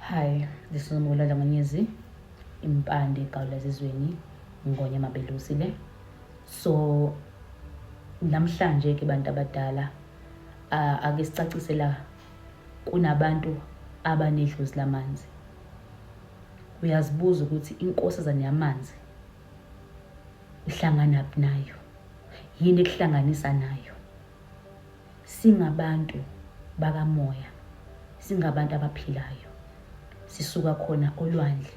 Hi, this is Mulala Ngonyezi, impande gawula zizweni, ngonya mabelusi le. So namhlanje ke bantu abadala ake sicacise la kunabantu abanedlozi lamanzi. Uyazibuza ukuthi inkosazane yamanzi uhlanganaphi nayo? Yini ekuhlanganisa nayo? Singabantu bakamoya, singabantu abaphilayo. Sisuka khona olwandle.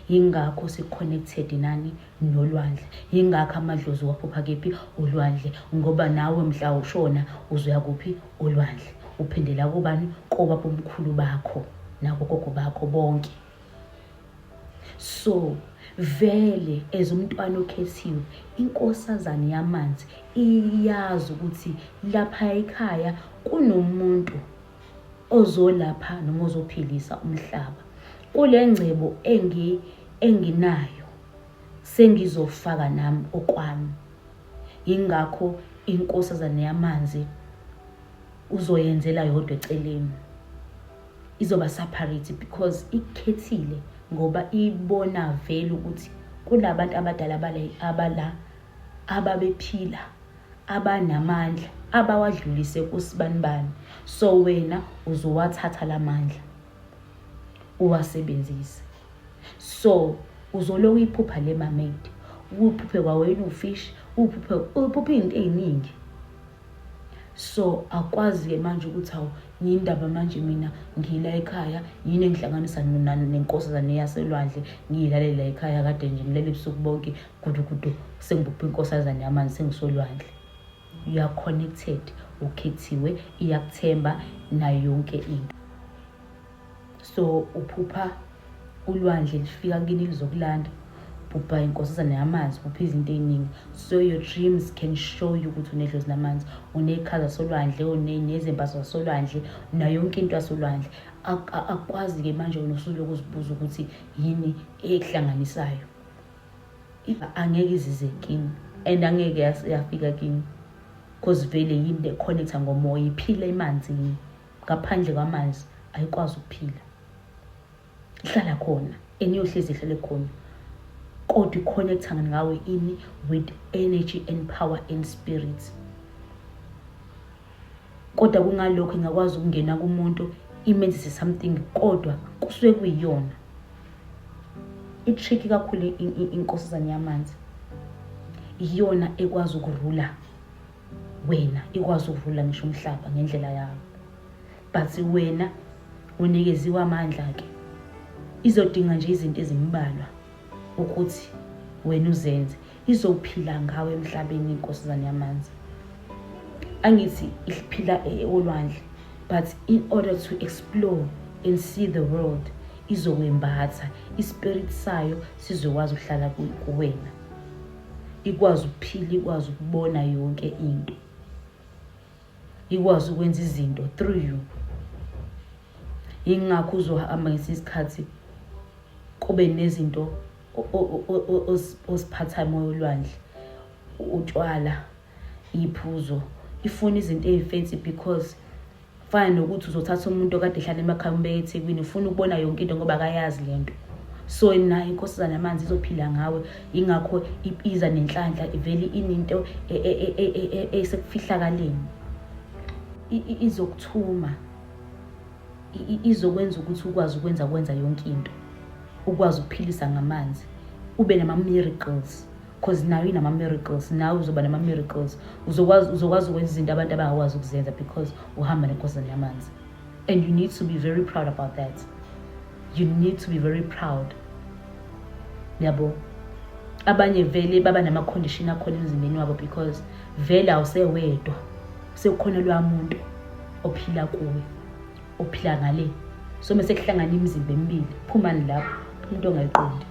Yingakho si-connected nani nolwandle. Yingakho amadlozi waphupha kephi olwandle ngoba nawe mhla ushona uzoya kuphi olwandle. Uphindela kubani kobabomkhulu bakho nakogogo bakho bonke. So vele as umntwana okhethiwe inkosazane yamanzi iyazi ukuthi lapha ekhaya kunomuntu ozolapha noma ozophilisa umhlaba. Kule ngcebo engi enginayo sengizofaka nami okwami. Yingakho inkosazane yamanzi uzoyenzela yodwa eceleni. Izoba separate because ikukhethile ngoba ibona vele ukuthi kunabantu abadala abala ababephila abanamandla abawadlulise kusibanibani, so wena uzowathatha lamandla uwasebenzise. So uzoloku uyiphupha le mermaid, uphuphe kwawena ufish, uphuphe uphuphe izinto eziningi. So akwazi-ke manje ukuthi hawu ngiyindaba manje mina ngila ekhaya yini engihlanganisa nenkosazane yaselwandle ngiyilalela ekhaya kade nje ngilele ebusuku bonke gudugudu sengibupha inkosazane yamanzi sengisolwandle. You are connected, ukhethiwe, iyakuthemba nayo yonke into. So uphupha ulwandle lifika kini lizokulanda, uphupha inkosazane yamanzi, uphupha izinto ey'ningi. So your dreams can show you ukuthi unedlozi lamanzi, uney'khaza solwandle, nezimbazo zasolwandle, nayo yonke into yasolwandle. Akukwazi-ke manje wena usuloku uzibuza ukuthi yini ekuhlanganisayo. Angeke izize kini and angeke yafika kini cause vele yini le-connect-a ngomoya, iphila emanzini. Ngaphandle kwamanzi ayikwazi ukuphila, ihlala khona and iyohlezi ihlale khona, kodwa i-connect-a ngawe ini with energy and power and spirit. Kodwa kungalokho ingakwazi ukungena kumuntu imenzise something, kodwa kusuke kuyiyona. I-tricky kakhulu inkosazane yamanzi, iyona ekwazi ukurula wena, ikwazi ukuvula ngisho umhlaba ngendlela yawo, but wena unikeziwe amandla-ke. Izodinga nje izinto ezimbalwa ukuthi wena uzenze, izophila ngawe emhlabeni inkosazane yamanzi. Angithi iphila olwandle, but in order to explore and see the world izokwembatha ispirit sayo, sizokwazi ukuhlala kuwena, ikwazi ukuphila, ikwazi ukubona yonke into, ikwazi ukwenza izinto through you. Yingakho uzohamba ngesinye isikhathi kube nezinto oziphathayo moya olwandle, utshwala, iphuzo, ifuna izinto ey'fancy because fana nokuthi uzothatha umuntu okade ehlala emakhaya umbeke eThekwini, ufuna ukubona yonke into ngoba akayazi lento. So nayo inkosazane yamanzi izophila ngawe, yingakho iza nenhlanhla ivele ininto esekufihlakaleni. Izokuthuma, izokwenza ukuthi ukwazi ukwenza kwenza yonke into, ukwazi ukuphilisa ngamanzi, ube nama-miracles, cause nayo inama-miracles, nawe uzoba nama-miracles, uzokwazi ukwenza izinto abantu abangakwazi ukuzenza because uhamba nenkosazane yamanzi. And you need to be very proud about that. You need to be very proud. Yabo, abanye vele baba nama-condition akhona emzimbeni wabo because vele awusewedwa, sekukhona loya muntu ophila kuwe, ophila ngale. So mase kuhlangana imizimba emibili, phumani lapho, umuntu ongayiqondi.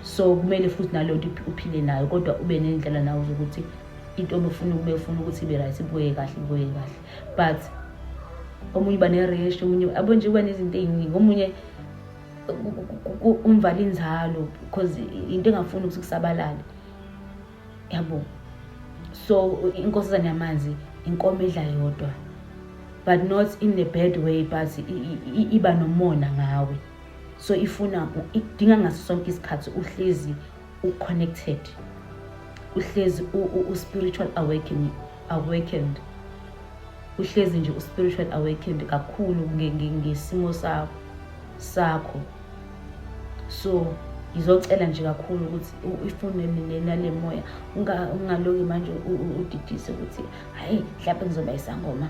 So kumele futhi naleyo nto uphile nayo, kodwa ube nendlela nawe zokuthi into obufuna ukube ufuna ukuthi ibe right, ibuye kahle, ibuye kahle. But omunye uba ne-rash, omunye abo nje uba nezinto ey'ningi, omunye umvala inzalo because into engafuni ukuthi kusabalale, yabo. So inkosazane yamanzi inkomo edla yodwa. But not in a bad way, but iba nomona ngawe. So ifuna, idinga ngaso sonke isikhathi uhlezi u-connected, uhlezi u-spiritual awakening, awakened, uhlezi nje u-spiritual awakened kakhulu ngesimo sakho. So ngizocela nje kakhulu ukuthi ifune nale moya, ungaloki manje udidise ukuthi, "Hayi, mhlawumbe ngizoba isangoma."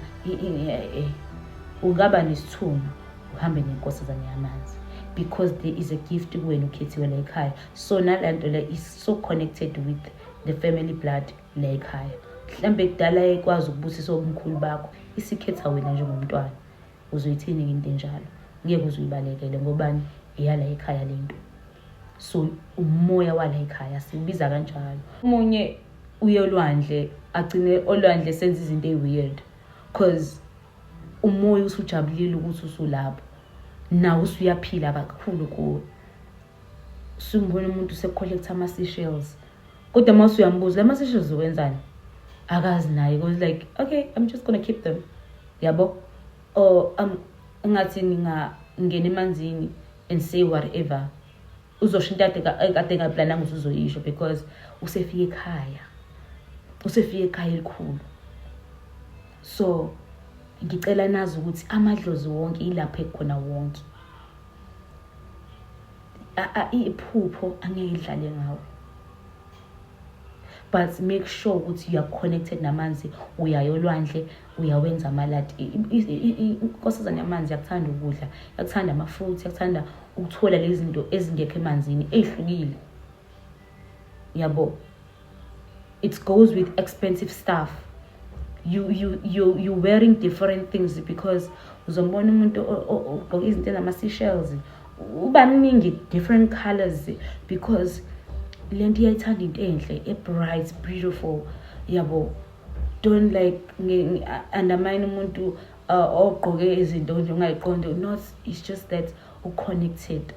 Ungaba nesithunywa, uhambe nenkosazane yamanzi, because there is a gift kuwena, ukhethiwe la ekhaya. So nale nto le is so connected with the family blood la ekhaya. Mhlambe kudala ekwazi ukubusisa omkhulu bakho, isikhetha wena njengomntwana. Uzoyithini into enjalo? Ngeke uzuyibalekele. Ngobani? Eyala ekhaya lento. So umoya wala ekhaya siwubiza kanjalo. Omunye uye olwandle, agcine olwandle senza izinto eyi-weird, 'cause umoya usujabulile ukuthi usulapho, nawe usuyaphila kakhulu kuwe. Sumbona umuntu use-collecta ama-seashells, kodwa uma usuyambuza, "La ma-seashells uwenzani?" akazi naye, because like, "Okay, I'm just gonna keep them," yabo. Or ngathi ngingangena emanzini and say whatever, uzosho into kade engaplananga ukuthi uzoyisho, because usefike ekhaya, usefike ekhaya elikhulu. So ngicela nazi ukuthi amadlozi wonke ilapho ekhona wonke. Iphupho angeke idlale ngawe, but make sure ukuthi you are connected namanzi. Uyayo olwandle, uyawenza amaladi. Inkosazane yamanzi yakuthanda ukudla, yakuthanda ama-fruits, yakuthanda ukuthola lezi zinto ezingekho emanzini, ey'hlukile, yabo. It goes with expensive stuff. You wearing different things, because uzombona umuntu ogqoke izinto ezama-seashells, uba mningi, different colors, because le nto iyayithanda into enhle, e-bright, beautiful, yabo. Don't like undermine umuntu ogqoke izinto nje ungayiqondi. Not, it's just that u-connected,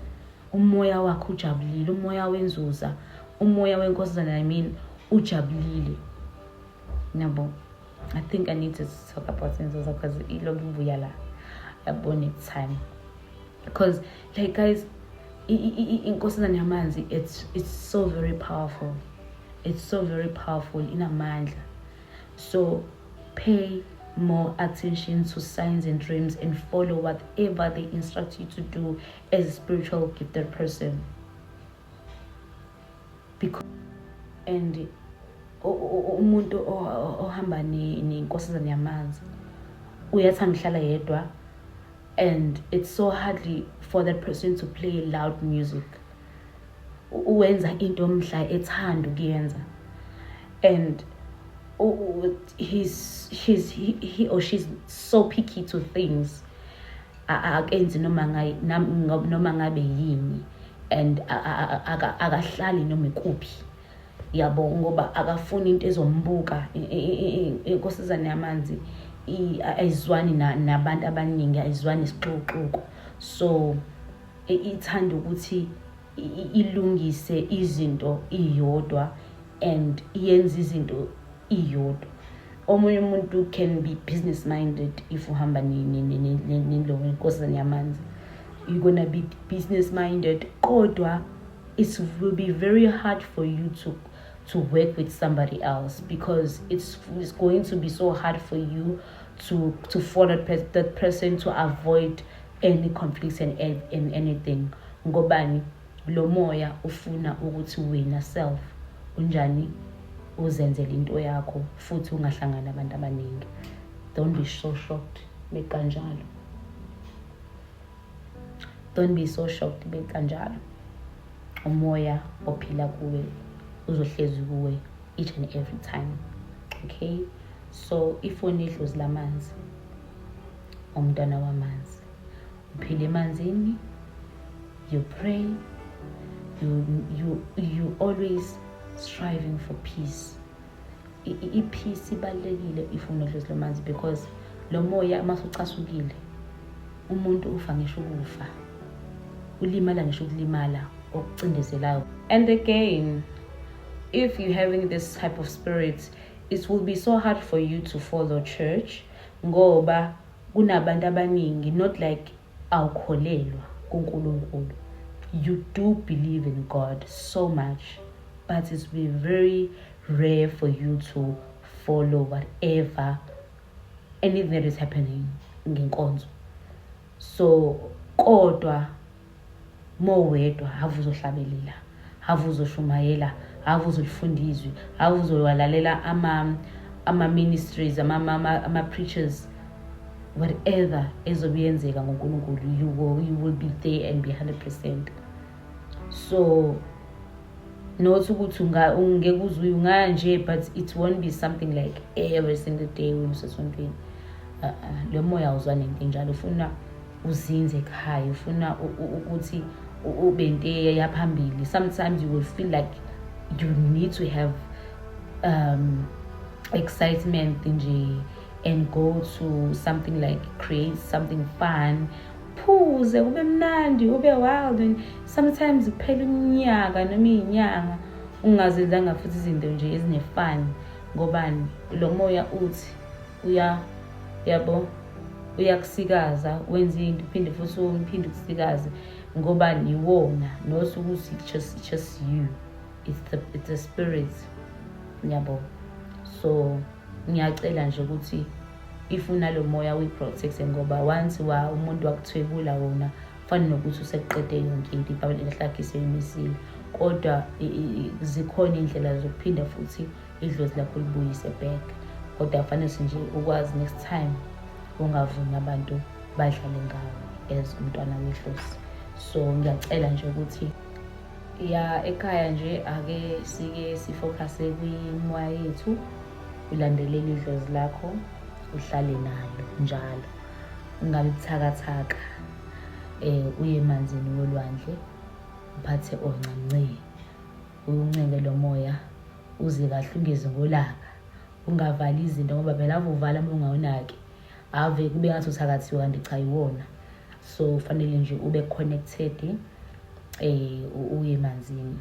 umoya wakhe ujabulile, umoya wenzuza, umoya wenkosazana, I mean, ujabulile, yabo. I think I need to talk about inzuza because ilokhu ibuya la, yabo, next time, because like, guys, inkosazane yamanzi, it's so very powerful, it's so very powerful, inamandla. So pay more attention to signs and dreams and follow whatever they instruct you to do as a spiritual gifted person, because and umuntu ohamba nenkosazane yamanzi uyathanda ukuhlala yedwa, and it's so hardly for that person to play loud music. Uwenza into mhla ethanda ukuyenza, and he's he or she's so picky to things. Akenzi noma ngabe yini, and akahlali noma ikuphi, yabo, ngoba akafuni into ezombuka. Inkosazane yamanzi ayizwani nabantu abaningi, ayizwani isixukuxuku. So ithanda ukuthi ilungise izinto iyodwa and iyenze izinto iyodwa. Omunye umuntu can be business minded. If uhamba nelo nkosazane yamanzi, you're gonna be business minded, kodwa it will be very hard for you to work with somebody else, because it's going to be so hard for you to follow that person, to avoid any conflicts and anything. Ngobani? Lo moya ufuna ukuthi wena self unjani, uzenzele into yakho futhi ungahlangani nabantu abaningi. Don't be so shocked bekanjalo, don't be so shocked bekanjalo. Umoya ophila kuwe uzohlezi kuwe each and every time, okay? So if unedlozi lamanzi, umntwana wamanzi, uphila emanzini, you pray, you always striving for peace. I-peace ibalulekile if unedlozi lamanzi, because lo moya masucasukile, umuntu ufa ngisho ukufa, ulimala ngisho ukulimala okucindezelayo. And again, if you're having this type of spirit, it will be so hard for you to follow church, ngoba Kunabantu abaningi, not like awukholelwa kuNkulunkulu, you do believe in God so much, but it's be very rare for you to follow whatever, anything that is happening ngenkonzo. So kodwa mowedwa, have uzohlabelela, have uzoshumayela, have uzolifunda izwi, have uzowalalela ama-ministries, ama-preachers, whatever ezobe yenzeka ngoNkulunkulu, you will be there and be 100%. So not ukuthi ungeke uze ungaya nje, but it won't be something like every single day wena usesontweni. Lo moya awuzwa nento enjalo. Ufuna uzinze ekhaya, ufuna ukuthi ube into yaphambili. Sometimes you will feel like you need to have excitement nje and go to something like create something fun, phuze, kube mnandi, ube wild. And sometimes kuphela iminyaka noma iy'nyanga ungazenzanga futhi izinto nje ezine-fun. Ngobani? Lo moya uthi uya, yabo, uyakusikaza, wenza into, uphinde futhi uphinde ukusikaze. Ngobani? Iwona, not ukuthi it's just you, it's the spirit, yabo. So ngiyacela nje ukuthi if unalo moya, uyi-protect, ngoba once wa umuntu wakuthwebula wona, fana nokuthi usekuqede yonke into, ibhayibheli lakhe iseyimisile. Kodwa zikhona iy'ndlela zokuphinda futhi idlozi lakho libuyise back, kodwa kufanele nje ukwazi next time ungavumi abantu badlale ngawe as umntwana wedlozi. So ngiyacela nje ukuthi ya ekhaya nje ake sike si-focuse kwimoya yethu, ulandelele idlozi lakho, uhlale nalo njalo, ungabi buthakathaka, uye emanzini wolwandle, uphathe oncance, uncenge lo moya uze kahle, ungezi ngolaka, ungavali izinto, ngoba phela ave uvala uma ungawunaki, ave kube ngathi uthakathiwe, kanti cha, iwona. So fanele nje ube connected, uye emanzini,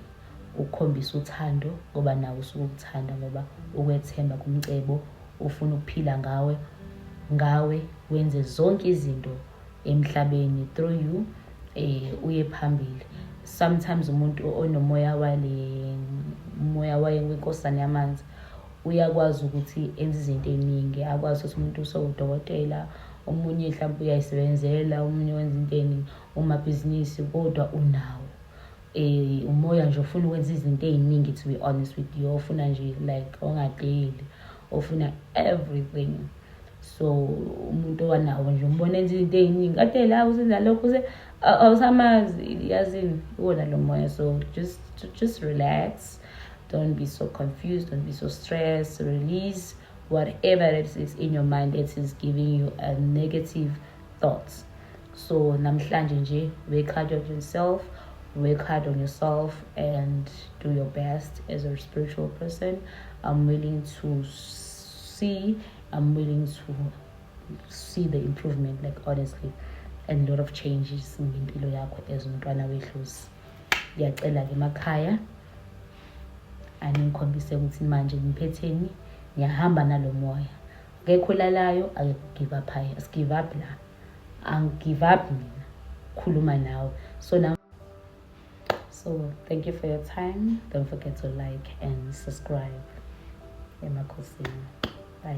ukukhombisa uthando, ngoba nawe usuke ukuthanda, ngoba ukwethemba kumcebo, ufuna ukuphila ngawe, wenze zonke izinto emhlabeni through you, uye phambili. Sometimes umuntu onomoya wale moya waye wenkosana yamanzi uyakwazi ukuthi enze izinto ey'ningi, akwazi ukuthi umuntu usewudokotela, omunye mhlawumbe uyayisebenzela, omunye wenza into ey'ningi, umabhizinisi, kodwa unawo umoya nje ufuna ukwenza izinto ey'ningi. To be honest with you, ofuna nje like ongadeli, ofuna everything. So umuntu owanawo nje umbona enza izinto ey'ningi, kade la usenza lokhu, awusamazi, yazini, iwona lo moya. So just relax, don't be so confused, don't be so stressed. Release whatever it is in your mind that is giving you a negative thoughts. So namhlanje nje, work hard on yourself, work hard on yourself and do your best as a spiritual person. I'm willing to see the improvement, like honestly, and a lot of changes ngempilo yakho as umntwana wedlozi. Ngiyacela-ke emakhaya, aningikhombise ukuthi manje ngiphetheni, ngiyahamba nalo moya. Akekho olalayo, akekho give up hayi, asi-give up la, angi-give up mina, khuluma nawe. So now, so thank you for your time. Don't forget to like and subscribe. Emakhosini, bye.